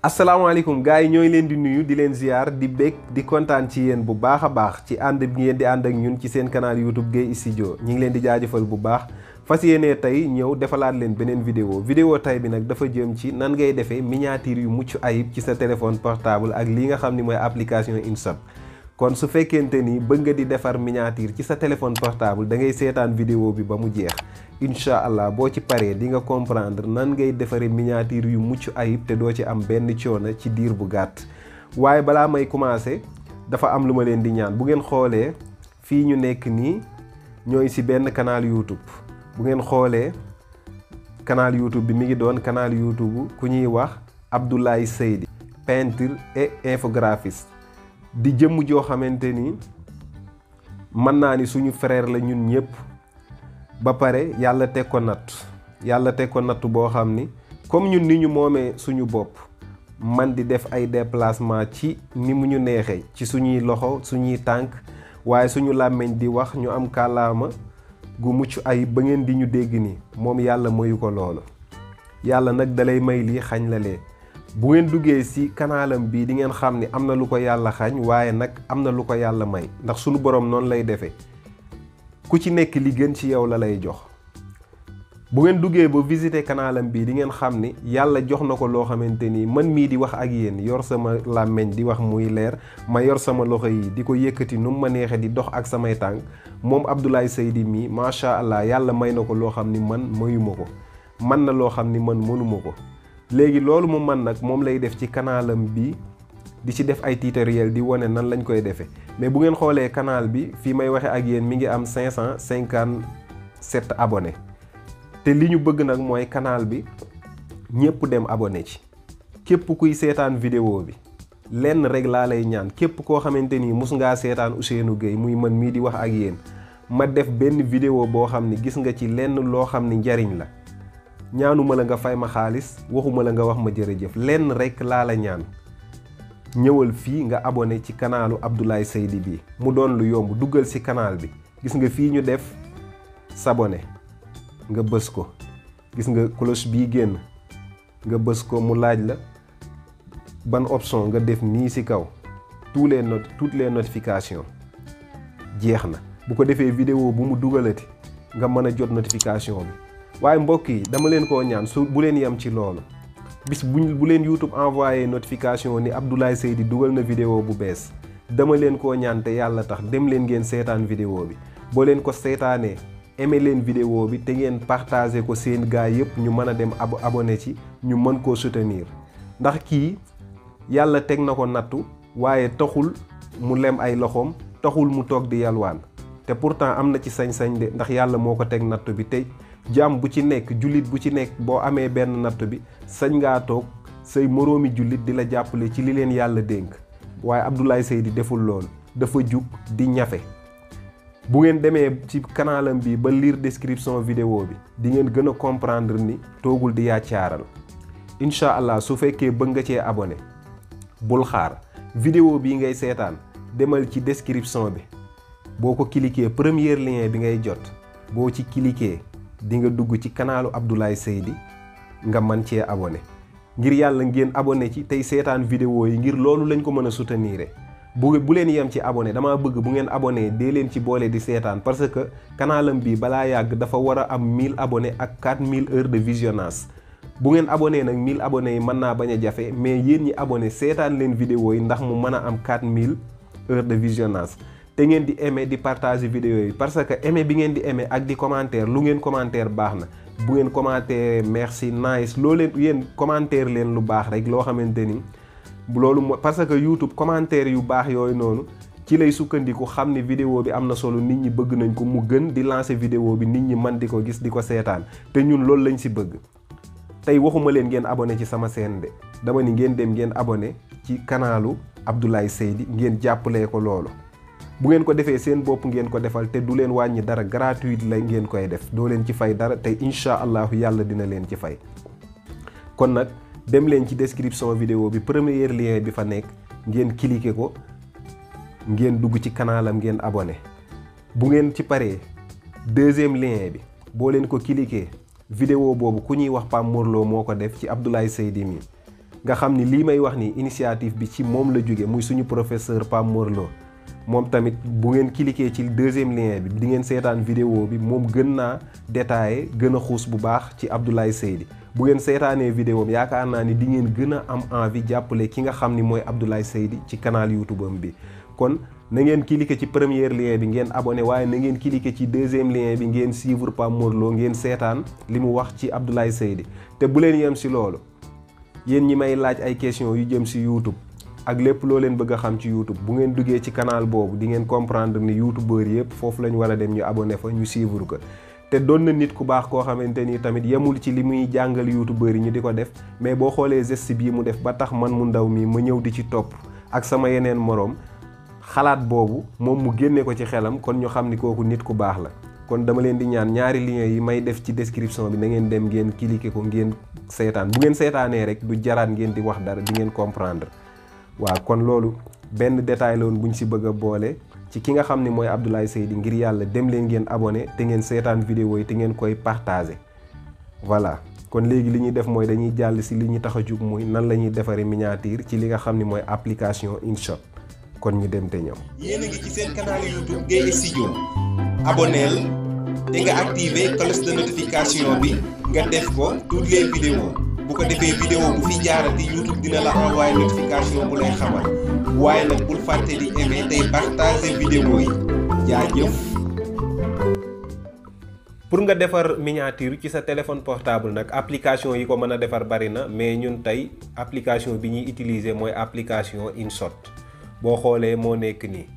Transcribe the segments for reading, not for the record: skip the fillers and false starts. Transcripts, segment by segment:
asalaamaaleykum gars yi ñooy leen di nuyu di leen ziar di bég di kontaan ci yéen bu baax a baax ci ànd bi ngeen di ànd ak ñun ci seen canal YouTube Gueye Studio ñi ngi leen di jaajëfal bu baax fas yéenee tey ñëw defalaat leen beneen vidéo tey bi nag dafa jëm ci nan ngay defee miniature yu mucc ayib ci sa téléphone portable ak li nga xam ni mooy application InShot. kon su fekkente ni bëgg nga di defar miniature ci sa téléphone portable da ngay seetaan vidéo bi ba mu jeex incha allah boo ci paree di nga comprendre nan ngay defaree miniature yu mucc ayib te doo ci am benn coono ci diir bu gàtt. waaye balaa may commencer dafa am lu ma leen di ñaan bu ngeen xoolee fii ñu nekk nii ñooy ci benn canal YouTube bu ngeen xoolee canal YouTube bi mi ngi doon canal YouTube ku ñuy wax Abdoulaye Seydi peintre et infographiste. di jëmm joo xamante ni mën naa ni suñu frère la ñun ñëpp ba pare yàlla teg ko natt boo xam ni comme ñun ni ñu moomee suñu bopp man di def ay déplacement ci ni mu ñu neexee ci suñuy loxo suñuy tànk waaye suñu làmmiñ di wax ñu am kàllaama gu mucc ay ba ngeen di ñu dégg ni moom yàlla mayu ko loolu yàlla nag dalay may lii xañ la lee bu ngeen duggee ci kanaalam bii di ngeen xam ni am na lu ko yàlla xañ waaye nag am na lu ko yàlla may ndax sunu borom noonu lay defee ku ci nekk li gën ci yow la lay jox. bu ngeen duggee ba visiter kanaalam bii di ngeen xam ni yàlla jox na ko loo xamante ni man mii di wax ak yéen yor sama làmmeñ di wax muy leer ma yor sama loxo yi di ko yëkkati nu mu ma neexee di dox ak samay tànk moom Abdoulaye Seydi mii macha allah yàlla may na ko loo xam ni man mayuma ko man na loo xam ni man mënuma ko. léegi loolu mu man nag moom lay def ci kanaalam bi di ci def ay tutoriel di wane nan lañ koy defee mais bu ngeen xoolee canal bi fii may waxe ak yéen mi ngi am 557 abonnés te li ñu bëgg nag mooy canal bi ñëpp dem abonné ci képp kuy seetaan vidéo bi lenn rek laa lay ñaan képp koo xamante ni mus ngaa seetaan Ousseynou Gueye muy man mii di wax ak yéen ma def benn vidéo boo xam ni gis nga ci lenn loo xam ni njariñ la ñaanuma la nga fay ma xaalis waxuma la nga wax ma jërëjëf lenn rekk laa la ñaan ñëwal fii nga abonné ci kanaalu Abdoulaye Seydi bi mu doon lu yomb duggal ci canal bi gis nga fii ñu def s'abonner nga bës ko gis nga cloche bii génn nga bës ko mu laaj la ban option nga def nii ci kaw toutes les notifications jeex na bu ko defee vidéo bu mu dugalati nga mën a jot notification bi. waaye mbokk yi dama leen koo ñaan bu leen yem ci loolu bis bu leen YouTube envoyé notification ni Abdoulaye Seydi dugal na vidéo bu bees dama leen koo ñaan te yàlla tax dem leen ngeen seetaan vidéo bi boo leen ko seetaanee aimé leen vidéo bi te ngeen partagé ko seen gaa yëpp ñu mën a dem abonné ci ñu mën koo soutenir ndax kii yàlla teg na ko nattu waaye taxul mu lem ay loxoom taxul mu toog di yalwaan te pourtant am na ci sañ-sañ de ndax yàlla moo ko teg nattu bi tey jàmm bu ci nekk jullit bu ci nekk boo amee benn natt bi sañ ngaa toog say moroomi jullit di la jàppale ci li leen yàlla dénk waaye Abdoulaye Seydi deful loolu dafa jug di ñafe. bu ngeen demee ci kanalam bi ba lire description vidéo bi di ngeen gën a comprendre ni toogul di yaacaaral incha allah su fekkee bëgg nga cee abonné bul xaar vidéo bii ngay seetaan demal ci description bi boo ko cliquer premier lien bi ngay jot boo ci cliquer di nga dugg ci kanaalu Abdoulaye Seydi nga man cee abonné ngir yàlla ngeen abonné ci tey seetaan vidéo yi ngir loolu lañ ko mën a soutenir bu leen yem ci abonné dama bëgg bu ngeen abonné dee leen ci boole di seetaan parce que kanaalam bi balaa yàgg dafa war a am 1000 abonnés ak 4000 heures de visionnage bu ngeen abonné nag 1000 abonnés yi mën naa bañ a jafe mais yéen ñi abonné seetaan leen vidéo yi ndax mu mën a am 4000 heures de visionnage te ngeen di aimer di partager vidéo yi parce que aimer bi ngeen di aimer ak di commentaire lu ngeen commentaire baax na bu ngeen commentaire merci nice loo leen yéen commentaire leen lu baax rek loo xamante ni loolu parce que YouTube commentaire yu baax yooyu noonu ci lay sukkandiku xam ni vidéo bi am na solo nit ñi bëgg nañ ko mu gën di lancer vidéo bi nit ñi mën di ko gis di ko seetaan te ñun loolu lañ ci bëgg. tey waxuma leen ngeen abonné ci sama chaîne de dama ni ngeen dem ngeen abonné ci kanaalu Abdoulaye Seydi ngeen jàppalee ko loolu. bu ngeen ko defee seen bopp ngeen ko defal te du leen wàññi dara gratuit la ngeen koy def doo leen ci fay dara te incha allahu yàlla dina leen ci fay. kon nag dem leen ci description vidéo bi premier lien bi fa nekk ngeen cliquer ko ngeen dugg ci kanaalam ngeen abonné bu ngeen ci paree deuxième lien bi boo leen ko cliquer vidéo boobu ku ñuy wax Pape Mor Lo moo ko def ci Abdoulaye Seydi mi nga xam ni lii may wax ni initiative bi ci moom la jóge muy suñu professeur Pape Mor Lo moom tamit bu ngeen cliquer ci deuxième lien bi di ngeen seetaan vidéo bi moom gën naa détaillé gën a xuus bu baax ci Abdoulaye Seydi bu ngeen seetaanee vidéo bi yaakaar naa ni di ngeen gën a am envie jàppale ki nga xam ni mooy Abdoulaye Seydi ci canal YouTube am bi kon na ngeen cliquer ci premier lien bi ngeen abonné waaye na ngeen cliquer ci deuxième lien bi ngeen suivre Pape Mor Lo ngeen seetaan li mu wax ci Abdoulaye Seydi te bu leen yem si loolu yéen ñi may laaj ay questions yu jëm si YouTube ak lépp loo leen bëgg a xam ci YouTube bu ngeen duggee ci canal boobu di ngeen comprendre ni youtubeur yëpp foofu lañ war a dem ñu abonné fa ñu suivre ko te doon na nit ku baax koo xamante ni tamit yemul ci li muy jàngal youtubeur yi ñu di ko def mais boo xoolee geste bii mu def ba tax man mu ndaw mi ma ñëw di ci topp ak sama yeneen moroom xalaat boobu moom mu génne ko ci xelam kon ñu xam ni kooku nit ku baax la kon dama leen di ñaan ñaari liens yi may def ci description bi na ngeen dem ngeen cliquer ko ngeen seetaan bu ngeen seetaanee rek du jaraat ngeen di wax dara di ngeen comprendre waaw kon loolu benn détail la woon bu ñu si bëgg a boole ci ki nga xam ne mooy Abdoulaye Seydi ngir yàlla dem leen ngeen abonné te ngeen seetaan vidéo yi te ngeen koy partager voilà kon léegi li ñuy def mooy dañuy jàll si li ñu tax a jug muy nan la ñuy defaree miniature ci li nga xam ne mooy application InShot kon ñu dem te ñëw. yéen a ngi ci seen canal YouTube Gueye Studio abonneel te nga activer cloche de notification bi nga def ko toutes les vidéos bu ko defee vidéo bu fi jaarati YouTube dina la envoyer notification bu lay xamal waaye nag bul fàtte di aimer tey partager vidéo yi jaajëf. pour nga defar miniature ci sa téléphone portable nag application yi ko mën a defar bari na mais ñun tey application bi ñuy utiliser mooy application InShot boo xoolee moo nekk nii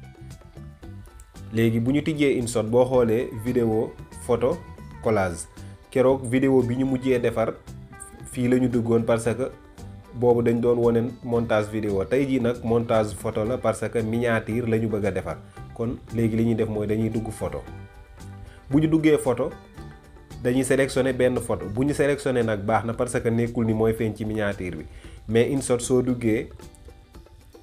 léegi bu ñu tijjee InShot boo xoolee vidéo photo collage keroog vidéo bi ñu mujjee defar fii la ñu duggoon parce que boobu dañ doon wone montage vidéo tey jii nag montage photo la parce que miniature la ñu bëgg a defar kon léegi li ñuy def mooy dañuy dugg photo bu ñu duggee photo dañuy sélectionner benn photo bu ñu sélectionner nag baax na parce que nekkul ni mooy feeñ ci miniature bi mais InShot soo duggee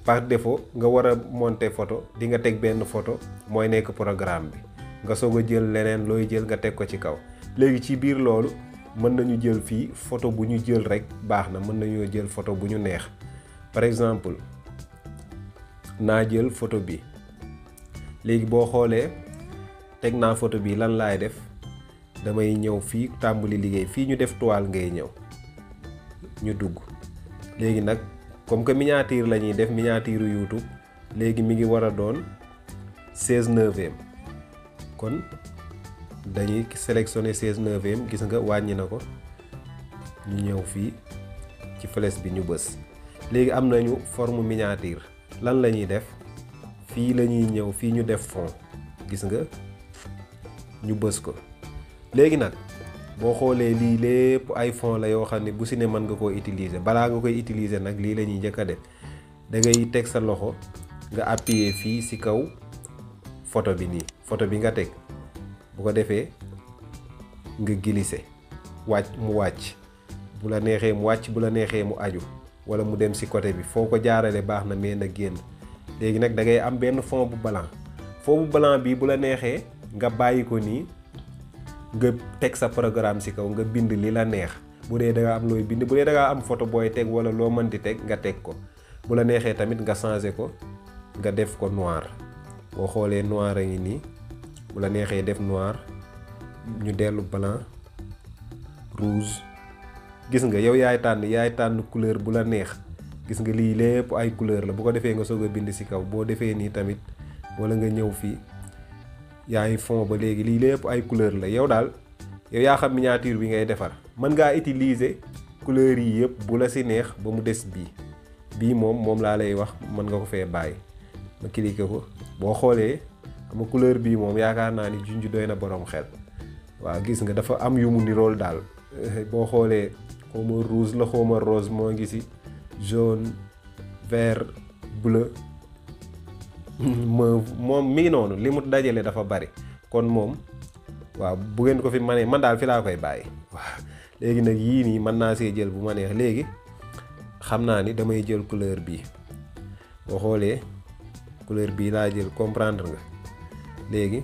par défaut nga war a monter photo di nga teg benn photo mooy nekk programme bi nga soog a jël leneen looy jël nga teg ko ci kaw léegi ci biir loolu mën nañu jël fii photo bu ñu jël rek baax na mën nañoo jël photo bu ñu neex par exemple naa jël photo bi léegi boo xoolee teg naa photo bi lan laay def damay ñëw fii tàmbali liggéey fii ñu def toile ngay ñëw ñu dugg léegi nag comme que miniature la ñuy def miniature YouTube léegi mi ngi war a doon 16/9 kon dañuy sélectionner 16/9 gis nga wàññi na ko ñu ñëw fii ci flèche bi ñu bës léegi am nañu forme miniature lan la ñuy def fii la ñuy ñëw fii ñu def fond gis nga ñu bës ko léegi nag boo xoolee lii lépp ay fond la yoo xam ne bu si ne mën nga koo utiliser balaa nga koy utiliser nag lii la ñuy njëkk a def da ngay teg sa loxo nga appuyer fii si kaw photo bi nii photo bi nga teg bu ko defee nga glisser wàcc bu la neexee mu wàcc bu la neexee mu aju wala mu dem si côté bi foo ko jaarale baax na mais na génn léegi nag da ngay am benn fond bu blanc bi bu la neexee nga bàyyi ko nii nga teg sa programme si kaw nga bind li la neex bu dee da nga am looy bind bu dee da nga am photo booy teg wala loo mënti teg nga teg ko bu la neexee tamit nga changer ko nga def ko noir boo xoolee noir a ngi nii bu la neexee def noir ñu dellu blanc rouge gis nga yow yaay tànn couleur bu la neex gis nga lii lépp ay couleur la bu ko defee nga soog a bind si kaw boo defee nii tamit wala nga ñëw fii yaay fond ba léegi lii lépp ay couleur la yow daal yow yaa xam miniature bi ngay defar mën ngaa utiliser couleur yi yëpp bu la si neex ba mu des bii moom laa lay wax mën nga ko fee bàyyi ma cliquer ko boo xoolee ama couleur bii moom yaakaar naa ni junj doy na borom xel waaw gis nga dafa am yu mu nirool daal boo xoolee xawma rouge la xawma rose moo ngi si jaune vert bleu moom mi ngi noonu li mu dajale dafa bari kon moom waaw bu ngeen ko fi manee man daal fi laa koy bàyyi waaw léegi nag yii nii mën naa see jël bu ma neex léegi xam naa ni damay jël couleur bii boo xoolee couleur bii laa jël comprendre nga léegi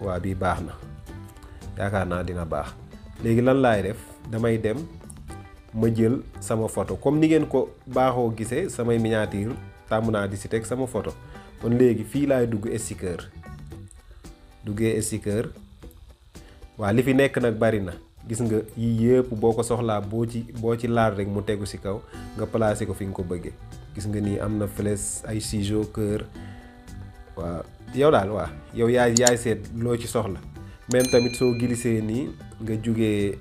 waa bii baax na yaakaar naa dina baax léegi lan laay def damay dem ma jël sama photo comme ni ngeen ko baaxoo gisee samay miniature tàmm naa di si teg sama photo. kon léegi fii laay dugg sticker duggee sticker waa li fi nekk nag bari na gis nga yii yëpp boo ko soxlaa boo ci laal rek mu tegu ci kaw nga placer ko fi nga ko bëggee gis nga nii am na flèche ay ciseaux cœur waaw yow daal waa yow yaay seet loo ci soxla même tamit soo glissé nii nga jugee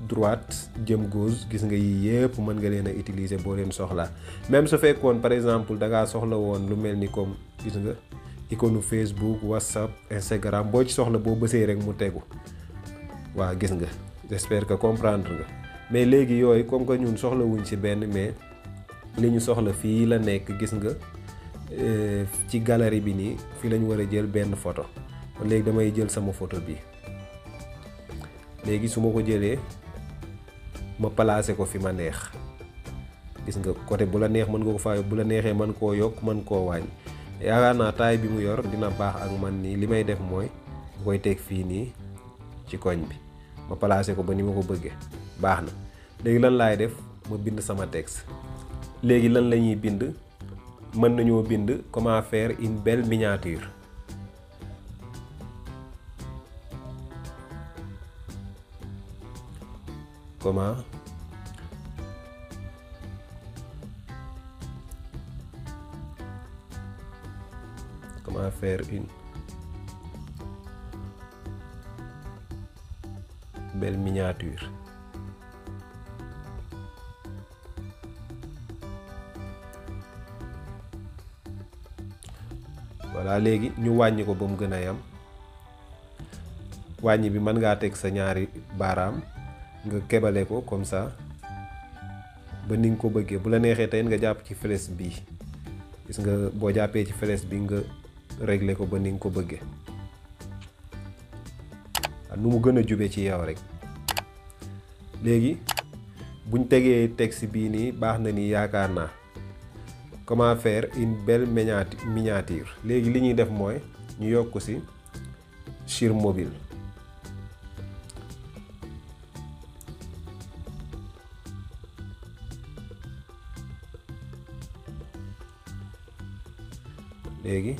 droite jëm gauche gis nga yii yëpp mën nga leen a utiliser boo leen soxlaa même su fekkoon par exemple da ngaa soxla woon lu mel ni comme gis nga icône Facebook WhatsApp Instagram boo ci soxla boo bësee rek mu tegu waa gis nga j'espère que comprendre nga mais léegi yooyu comme que ñun soxla wuñ ci benn mais li ñu soxla fii la nekk gis nga ci galerie bi nii fii lañu war a jël benn photo kon léegi damay jël sama photo bi léegi su ma ko jëlee ma placer ko fi ma neex gis nga côté bu la neex mën nga ko faa bu la neexee mën koo yokk mën koo wàññi yaakaar naa taay bi mu yor dina baax ak man nii li may def mooy koy teg fii nii ci koñ bi ma placer ko ba ni ma ko bëggee baax na léegi lan laay def ma bind sama texte léegi lan la ñuy bind mën nañoo bind comment faire une belle miniature comment faire une belle miniature voilà léegi ñu wàññi ko ba mu gën a yam wàññi bi mën ngaa teg sa ñaari baaraam nga kebale ko comme ça ba ni nga ko bëggee bu la neexee tey nga jàpp ci flèche bi gis nga boo jàppee ci flèche bi nga régler ko ba ni nga ko bëggee nu mu gën a jube ci yow rek léegi buñ tegee texte bii nii baax na ni yaakaar naa comment faire une belle miniature léegi li ñuy def mooy ñu yokk ci sur mobile léegi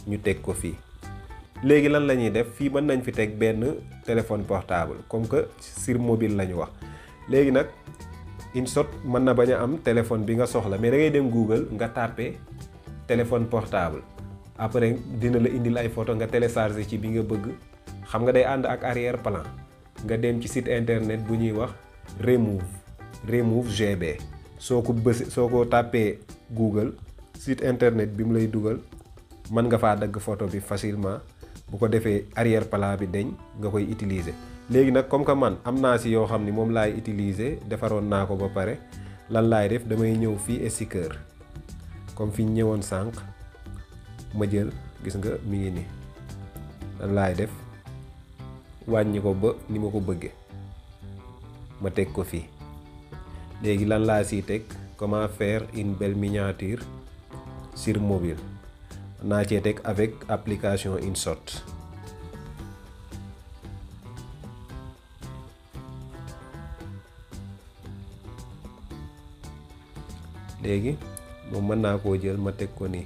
ñu teg ko fii léegi lan la ñuy def fii mën nañ fi teg benn téléphone portable comme que sur mobile la ñu wax léegi nag InShot mën na bañ a am téléphone bi nga soxla mais da ngay dem Google nga tàppe téléphone portable après dina la indil ay photo nga télécharger ci bi nga bëgg xam nga day ànd ak arrière plan nga dem ci site internet bu ñuy wax remove GB soo ko tàppee Google site internet bi mu lay dugal mën nga faa dagg photo bi facilement bu ko defee arrière plan bi deñ nga koy utiliser léegi nag comme que man am naa si yoo xam ni moom laay utiliser defaroon naa ko ba pare lan laay def damay ñëw fii sticker comme fi ñu ñëwoon sànq ma jël gis nga mi ngi nii lan laay def wàññi ko ba ni ma ko bëggee ma teg ko fii léegi lan laa siy teg comment faire une belle miniature sur mobile naa cee teg avec application InShot léegi moom mën naa koo jël ma teg ko nii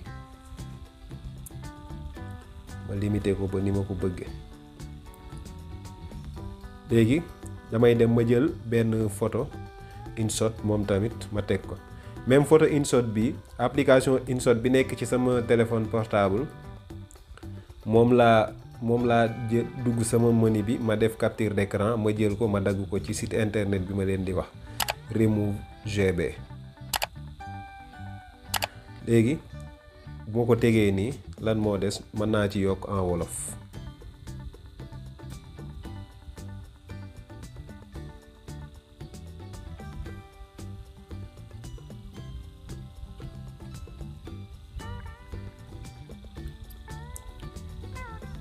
ma limité ko ba ni ma ko bëggee léegi damay dem ma jël benn photo InShot moom tamit ma teg ko même photo InShot bi application InShot bi nekk ci sama téléphone portable moom laa dugg sama menu bi ma def capture d'écran ma jël ko ma dagg ko ci site internet bi ma leen di wax remove GB léegi boo ko tegee nii lan moo des mën naa ci yokk en wolof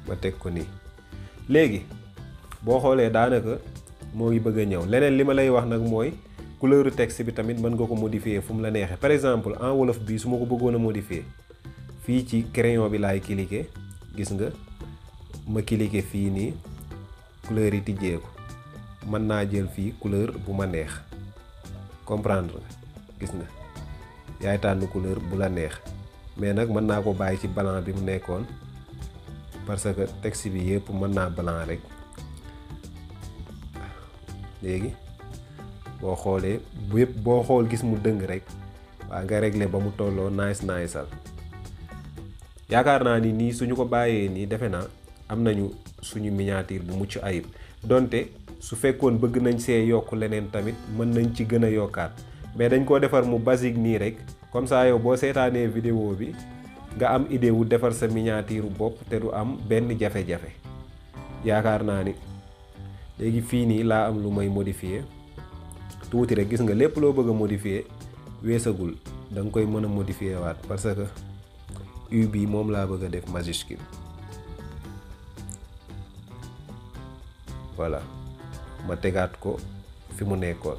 ma teg ko nii léegi boo xoolee daanaka moo ngi bëgg a ñëw leneen li ma lay wax nag mooy couleur texte bi tamit mën nga ko modifier fu mu la neexee par exemple en wolof bi su ma ko bëggoon a modifier fii ci crayon bi laay cliquer gis nga ma cliquer fii nii couleur yi tijjeeku mën naa jël fii couleur bu ma neex comprendre nga gis nga yaay tànn couleur bu la neex mais nag mën naa ko bàyyi ci blanc bi mu nekkoon parce que texte bi yëpp mën naa blanc rek. léegi boo xoolee bu yëpp boo xool gis mu dëng rek waa nga régler ba mu tolloo niceal yaakaar naa ni nii suñu ko bàyyee nii defe naa am nañu suñu miniature bu mucc ayib donte su fekkoon bëgg nañ see yokk leneen tamit mën nañ ci gën a yokkaat mais dañ koo defar mu basique nii rek comme ça yow boo seetaanee vidéo bi nga am idée wu defar sa miniature bopp te du am benn jafe-jafe yaakaar naa ni léegi fii nii laa am lu may modifier tuuti rek gis nga lépp loo bëgg a modifier weesagul da nga koy mën a modifier waat parce que U bi moom laa bëgg a def majuscule voilà ma tegaat ko fi mu nekkoon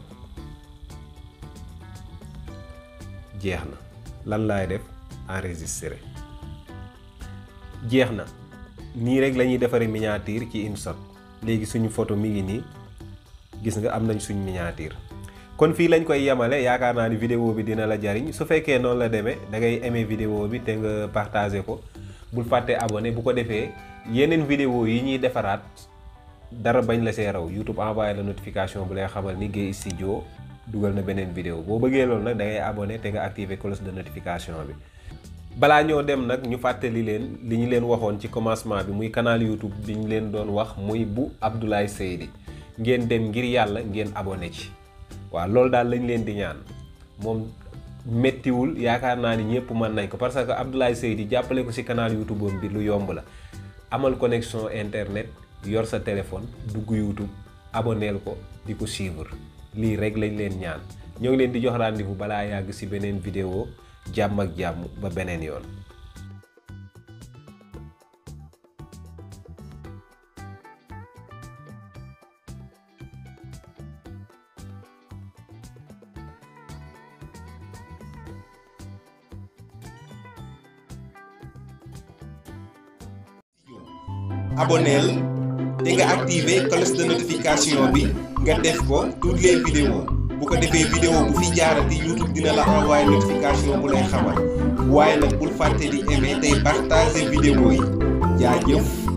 jeex na lan laay def enregistrer jeex na nii rek la ñuy defaree miniature ci InShot léegi suñu photo mi ngi nii gis nga am nañ suñu miniature kon fii lañ koy yemale yaakaar naa ni vidéo bi dina la jariñ su fekkee noonu la demee da ngay aimer vidéo bi te nga partager ko bul fàtte abonné bu ko defee yeneen vidéo yi ñuy defaraat dara bañ la see raw YouTube envoyé la notification bu lay xamal ni Gueye Studio dugal na beneen vidéo boo bëggee loolu nag da ngay abonné te nga activer cloche de notification bi. balaa ñoo dem nag ñu fàttali leen li ñu leen waxoon ci commencement bi muy canal YouTube bi ñu leen doon wax muy bu Abdoulaye Seydi ngeen dem ngir yàlla ngeen abonné ci waaw loolu daal lañ leen di ñaan moom méttiwul yaakaar naa ni ñëpp mën nañ ko parce que Abdoulaye Seydi jàppale ko ci canal YouTube am bi lu yomb la amal connexion internet yor sa téléphone dugg YouTube abonneel ko di ko suivre lii rek lañ leen ñaan ñoo ngi leen di jox rendez-vous balaa yàgg ci beneen vidéo jàmm ak jàmm ba beneen yoon. abonneel te nga activer cloche de notification bi nga def ko toutes les vidéos bu ko defee vidéo bu fi jaarati YouTube dina la envoyer notification bu lay xamal waaye nag bul fàtte di aimer tey partager vidéo yi jaajëf.